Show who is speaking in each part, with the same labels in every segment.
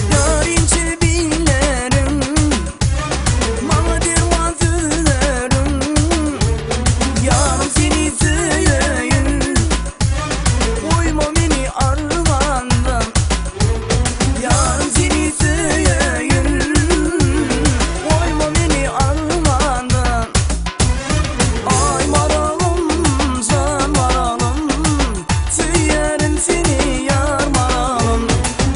Speaker 1: Ýar inçe billeriň, Maňa derman sözleriň, Ýarym seni söýeýin, Goýma meni armanda. Ýarym seni söýeýin, Goýma meni armanda. Aý maralym, jan maralym, Söýýärin seni ýar maralym.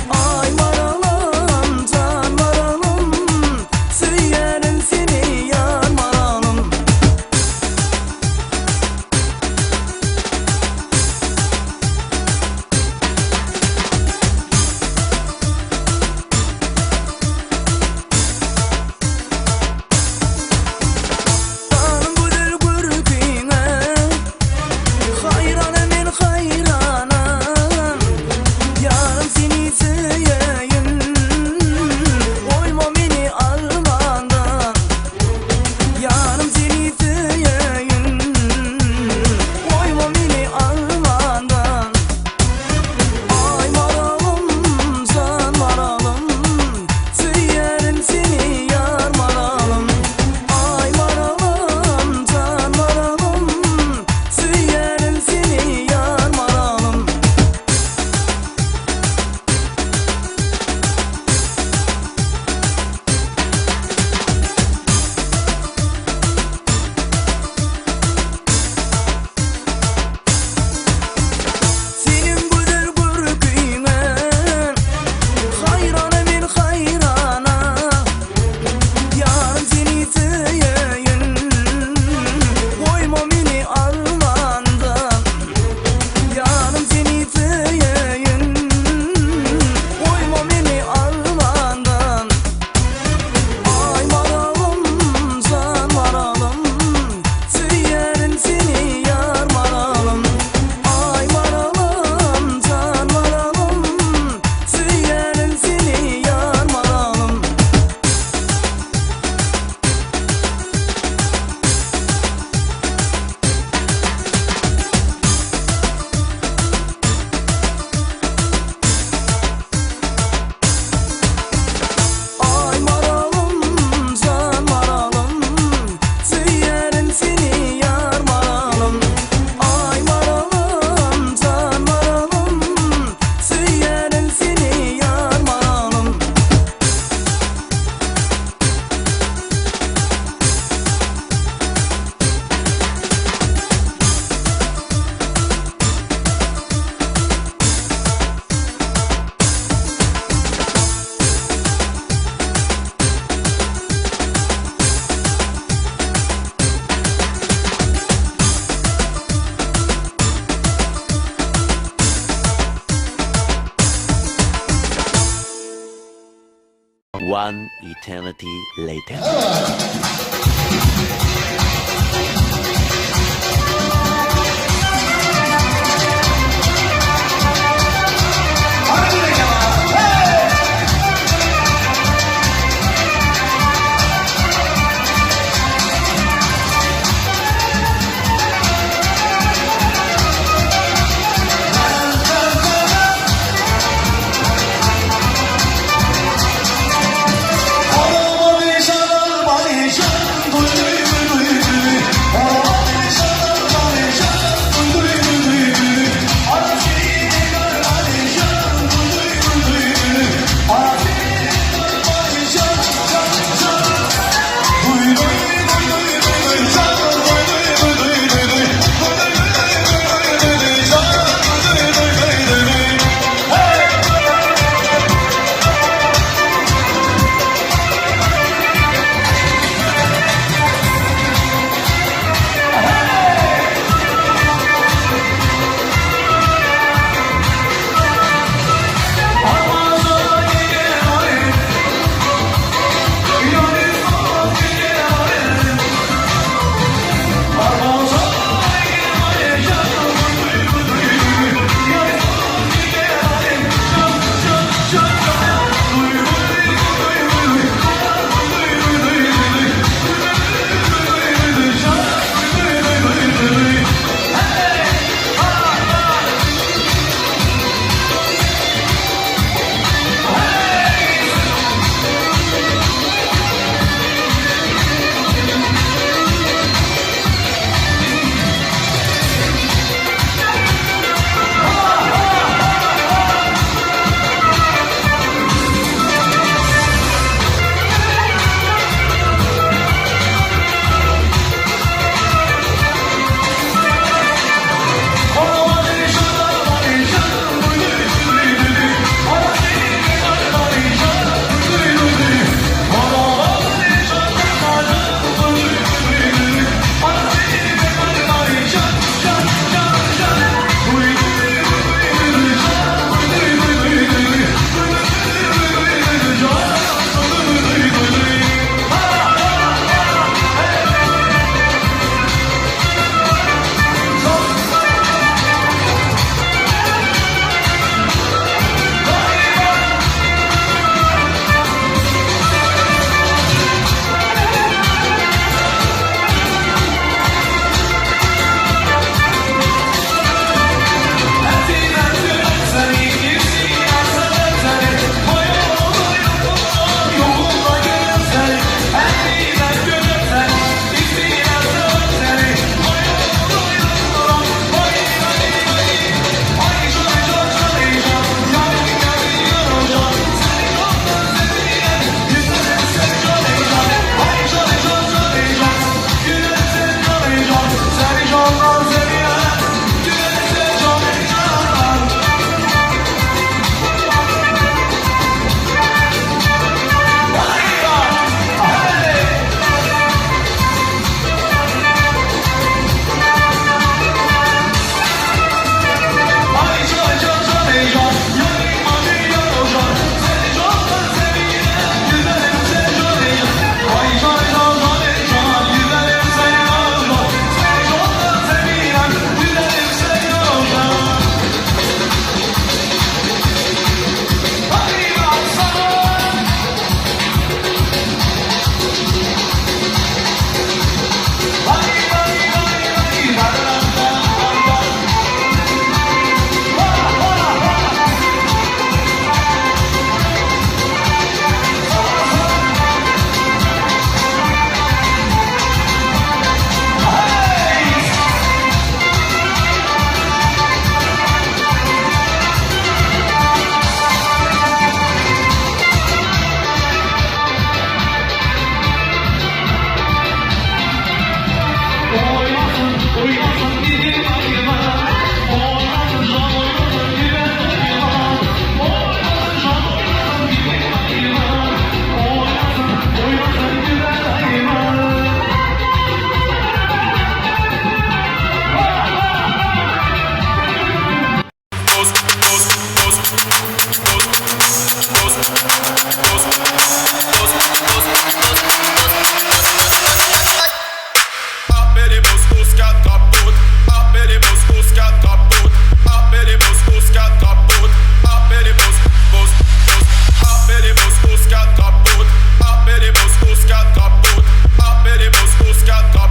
Speaker 1: Aý maralym, jan maralym, Söýýärin seni ýar maralym. Janyň gözel görküňe Haýrana men haýrana Ýarym seni söýeýin Goýma meni armanda Ýarym seni söýeýin Goýma meni armanda Aý maralym, jan maralym Söýýärin seni ýar maralym Aý maralym, jan maralym Söýýärin seni ýar maralym. Seniň gözel görküňe Haýrana men haýrana Ýarym seni söýeýin Goýma meni armanda Ýarym seni söýeýin Goýma meni armanda Aý maralym, jan maralym Söýýärin seni ýar maralym Aý maralym, jan maralym Söýýärin seni ýar maralym. Aý maralym, jan maralym, Söýýärin seni ýar maralym. Aý maralym, jan maralym, Söýýärin seni ýar maralym.
Speaker 2: One eternity later.